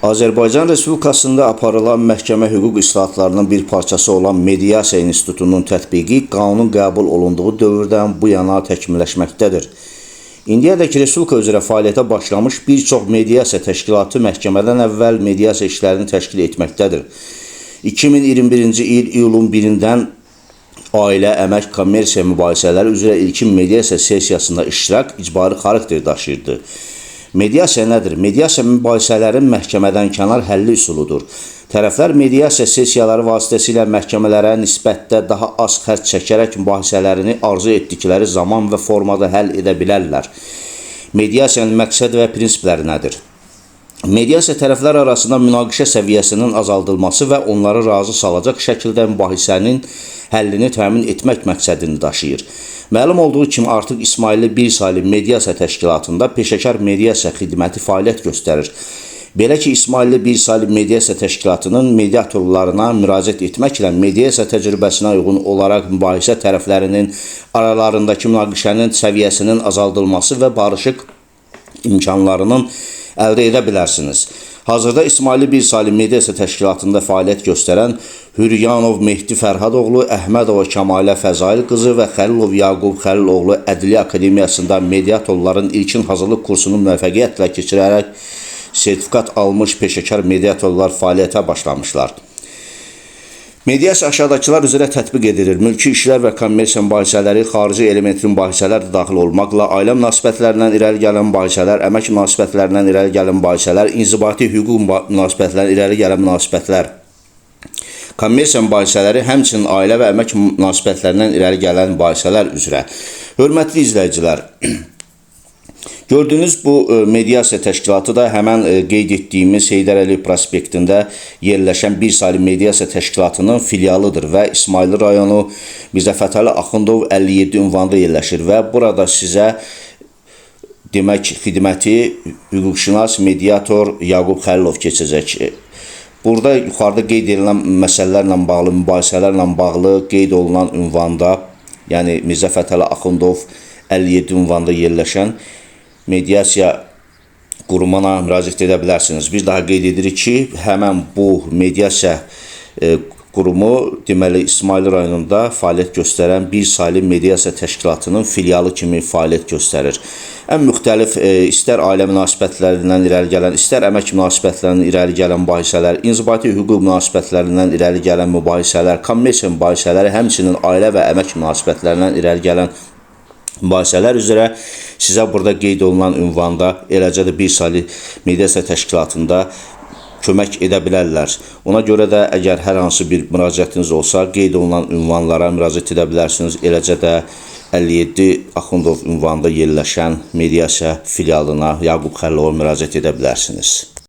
Azərbaycan Respublikasında aparılan məhkəmə hüquq islahatlarının bir parçası olan mediasiya institutunun tətbiqi qanun qəbul olunduğu dövrdən bu yana təkmilləşməkdədir. İndiyədək Respublika üzrə fəaliyyətə başlamış bir çox mediasiya təşkilatı məhkəmədən əvvəl mediasiya işlərini təşkil etməkdədir. 2021-ci il iyulun 1-dən ailə, əmək, kommersiya mübahisələri üzrə ilkin mediasiya sessiyasında iştirak icbari xarakter daşıyırdı. Mediasiya nədir? Mediasiya mübahisələrin məhkəmədən kənar həlli üsuludur. Tərəflər mediasiya sessiyaları vasitəsilə məhkəmələrə nisbətdə daha az xərc çəkərək mübahisələrini arzu etdikləri zaman və formada həll edə bilərlər. Mediasiyanın məqsəd və prinsipləri nədir? Mediasiya tərəflər arasında münaqişə səviyyəsinin azaldılması və onları razı salacaq şəkildə mübahisənin həllini təmin etmək məqsədini daşıyır. Məlum olduğu kimi artıq İsmayıllı bir saylı mediasiya təşkilatında peşəkar mediasiya xidməti fəaliyyət göstərir. Belə ki, İsmayıllı bir saylı mediasiya təşkilatının mediatorlarına müraciət etməklə mediasiya təcrübəsinə uyğun olaraq mübahisə tərəflərinin aralarındakı münaqişənin səviyyəsinin azaldılması və barışıq imkanlarının əldə edə bilərsiniz. Hazırda İsmayıllı bir saylı mediasiya təşkilatında fəaliyyət göstərən Hüryanov Mehdi Fərhadoğlu, Əhmədova Kəmalə Fəzail qızı və Xəlilov Yaqub Xəliloğlu Ədliyyə Akademiyasında mediatorların ilkin hazırlıq kursunu müvəffəqiyyətlə keçirərək sertifikat almış peşəkar mediatorlar fəaliyyətə başlamışlar. Mediasiya aşağıdakılar üzrə tətbiq edilir. Mülki işlər və kommersiya mübahisələri, xarici elementli mübahisələr də daxil olmaqla, ailə münasibətlərindən irəli gələn mübahisələr, əmək münasibətlərindən irəli gələn mübahisələr, inzibati hüquq münasibətlərindən irəli gələn münasibətlər, kommersiya mübahisələri, həmçinin ailə və əmək münasibətlərindən irəli gələn mübahisələr üzrə. Hörmətli izləyicilər, gördüyünüz bu mediasiya təşkilatı da həmən qeyd etdiyimiz Heydər Əliyev prospektində yerləşən bir saylı mediasiya təşkilatının filialıdır və İsmayıllı rayonu Mirzə Fətəli Axundov 57 ünvanında yerləşir və burada sizə demək xidməti hüquqşünas mediator Yaqub Xəlilov keçəcək. Burada yuxarıda qeyd edilən məsələlərlə bağlı, mübahisələrlə bağlı qeyd olunan ünvanda, yəni Mirzə Fətəli Axundov 57 ünvanda yerləşən mediasiya qurumuna müraciət edə bilərsiniz. Bir daha qeyd edirik ki, həmən bu mediasiya qurumu deməli İsmayıllı rayonunda fəaliyyət göstərən bir saylı mediasiya təşkilatının filialı kimi fəaliyyət göstərir. Ən müxtəlif istər ailə münasibətlərindən irəli gələn, istər əmək münasibətlərindən irəli gələn mübahisələr, inzibati hüquq münasibətlərindən irəli gələn mübahisələr, kommersiya mübahisələri, həmçinin ailə və əmək münasibətlərindən irəli gələn mübahisələr üzrə sizə burada qeyd olunan ünvanda, eləcə də bir saylı mediasiya təşkilatında kömək edə bilərlər. Ona görə də əgər hər hansı bir müraciətiniz olsa, qeyd olunan ünvanlara müraciət edə bilərsiniz. Eləcə də 57 Axundov ünvanında yerləşən mediasiya filialına Yaqub Xəlilova müraciət edə bilərsiniz.